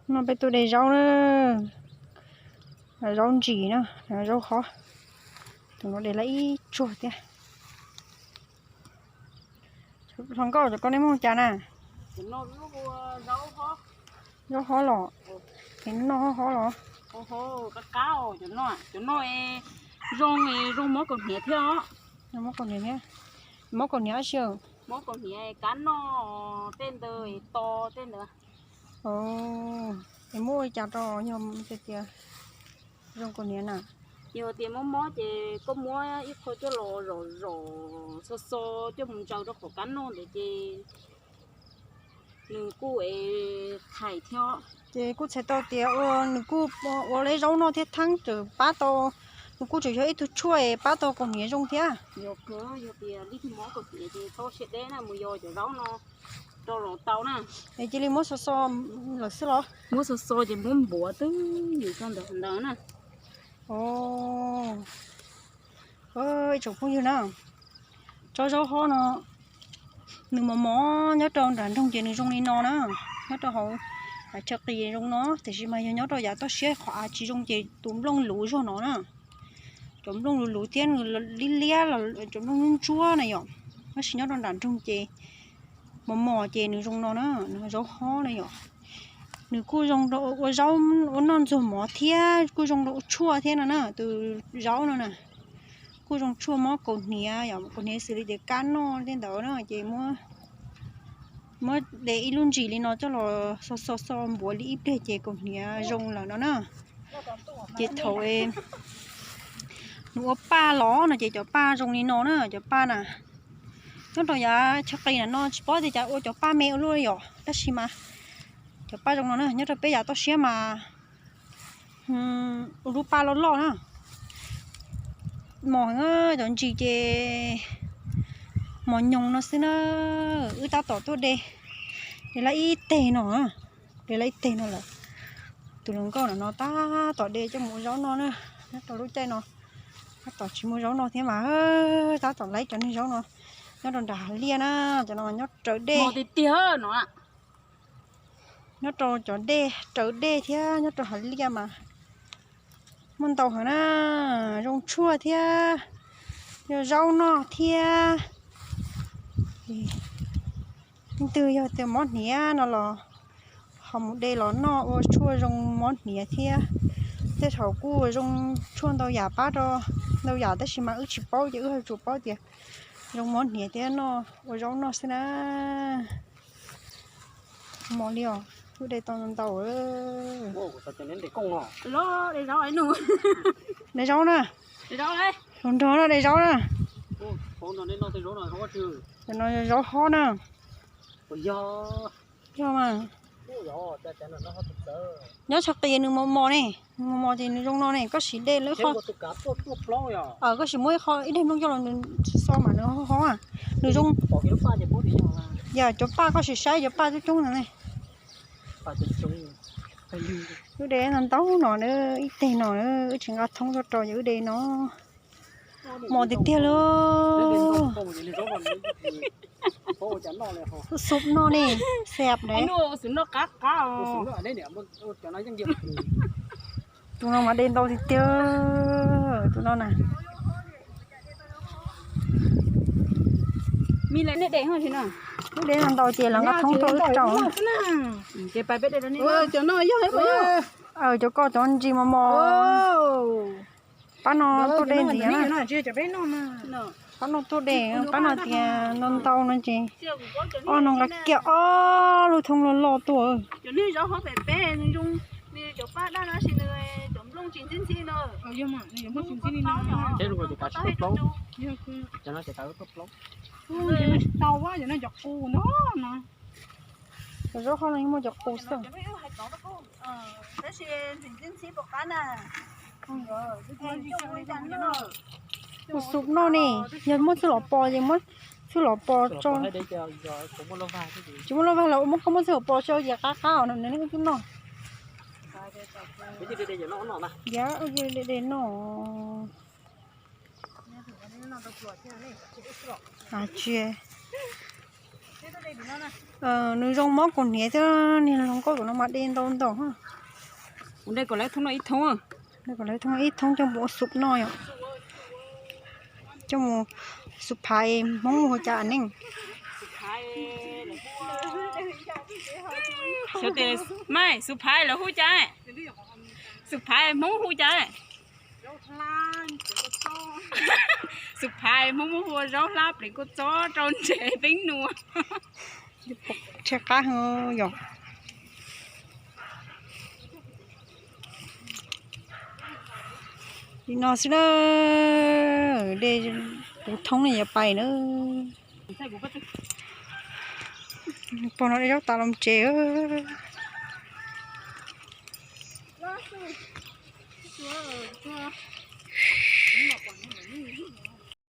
No peb tuaj de zaub na, zaub ntsim na, zaub hob. Tus no de lawm ib tsuag thiab. Hluas nkauj, cov ko nej muab ua cas na? Zaub hob los? Es noj hob hob los? Cov no zoo, zoo mob kaus hniav thiab os. Mob kaus hniav thiab? Mob kaus hniav dab tsi? Mob kaus hniav, kab noj tej ntawd, to tej ntawd. Es muab ua cas rau yog tias zoo kaus hniav na? Yog tias mob mob ces koj muab ib qho coj los zom zom xo xo coj mus ntsaws rau qhov kab noj ntawd ces nws kuj es thaiv thiab. Ces kuj txhais tau tias ua nws kuj ua lawv zaub noj thiab thaab tseem pab tau, nws kuj tseem yog ib tug tshuaj es pab tau kaus hniav zoo thiab. Yog tias li mob kaus hniav ces txhob siab deb na, mus yos cov zaub no rau los tau na. Es cia li muab xo xo lawm xwb los? Muab xo xo ces muab npuav twb ywm txog ntawd na. Ib tsoom phooj ywg na, tsob zaub hob no nws mos mos nyob rau nram nroog ces nws zoo li no na, nyob rau hauv chaw qis zoo no, tiam sis mas yog nyob rau yav toj siab qhov av tsis zoo ces tus nplooj luv zog no na. Cov nplooj luv luv thiab nws liab liab, cov nplooj ntsuab ntsuab na yom, tab sis nyob rau nram nroog ces mos mos ces nws zoo no na, nws zaub hob na yom. Nws kuj zoo rau ua zaub ua noj ntxuag mov thiab kuj zoo rau ua tshuaj thiab no na, tus zaub no na. Kuj zoo tshuaj mob kaus hniav yom, kaus hniav xws li tias kab noj tej ntawd na ces muab de ib lub ntsis li no coj los xo xo xo npuav li ib pliag ces kaus hniav zoo lawm no na. Ces thaum nws ua paj los no ces cov paj zoo li no na, cov paj na. Nyob rau yav chaw qis na no tsis paub tias cas ua cov paj me ua luaj yom, tab sis mas cov paj zoo no na, nyob rau peb yav toj siab mas ua lub paj loj loj na. Mos heev, cov ntsis ces mos nyoos no xwb na. Wb tab tom tuaj de, de lawm ib teg no, de lawm ib teg no lawm. Tus hluas nkauj no tab tom de coj mus ua zaub noj na, nyob rau lub caij no tab tom tsis muaj zaub noj thiab mas tab tom laib cov niag zaub no nyob rau nram hav liaj na, cov no nyob raws dej. Nyob rau cov dej, raws dej thiab nyob rau hav liaj mas muaj ntau heev na, zoo tshuaj thiab, yog zaub noj thiab. Leej twg yog tias mob hniav no los ho mus de los noj ua tshuaj zoo mob hniav thiab. Tej thaum kuj zoo tshuaj ntau yam pab rau ntau yam tab sis mas wb tsis paub ces wb ho tsuas paub tias zoo mob hniav thiab noj ua zaub noj xwb na. Mos li os, wb de tau ntau. De zaub na, hluas nraug no de zaub na. Cov no zaub hob na. Yog mas, nyob txhais qis nws mos mos ne, nws mos mos ces nws zoo no ne, koj sim de lawm qhov. Koj sim muab ib qho ib daim nplooj coj los nws xo mas nws hob hob, nws zoo. Yog cov paj koj sim saib cov paj coob coob no ne. Wb de ntau no, ib teg no wb tsis nqa thoob tuaj rau ces wb de no. Mos tiag tiag li. Xub noj ne, xeeb ne. Tus no mas de ntau tiag tiag, tus no na. Wb de ntau ces lawv nqa thoob tuaj wb rau. Cov ko cov ntsis mos mos. Pab no tuaj de ntxiv na. Pab no tuaj de, pab no tias ntau ntau no ces ob no nqa kiag ob lub thoob loj loj tuaj. Cov zaub hauv no yeej muaj cov qus xwb. Ua xub noj ne, yog muab txuj lov pos ces muab txuj lov pos tso. Tsis muaj lub vag los muab, koj muab txuj lov pos tso ces qab qab os, nws nws twb noj. Yog de de no. Tsis, Nws zoo mob kaus hniav thiab niag hluas nkauj tus no mas de ntau ntau. Kuv de kom lawv thoob no ib thoob. Kom lawv thoob no ib thoob coj mus ua soup noj yom. Coj mus soup phaiv Hmoob hu cas neej? Xyov tias, mai, soup phaiv lawv hu cas? Soup phaiv Hmoob hu cas? Soup phaiv Hmoob muab hu ua zaub hlab pleev kua txob rau ntsev peeb nua. Rhiab qab yom. Li no xwb na, de puv thoob ne yuav pais na. Pog no de zaub tas los tsev.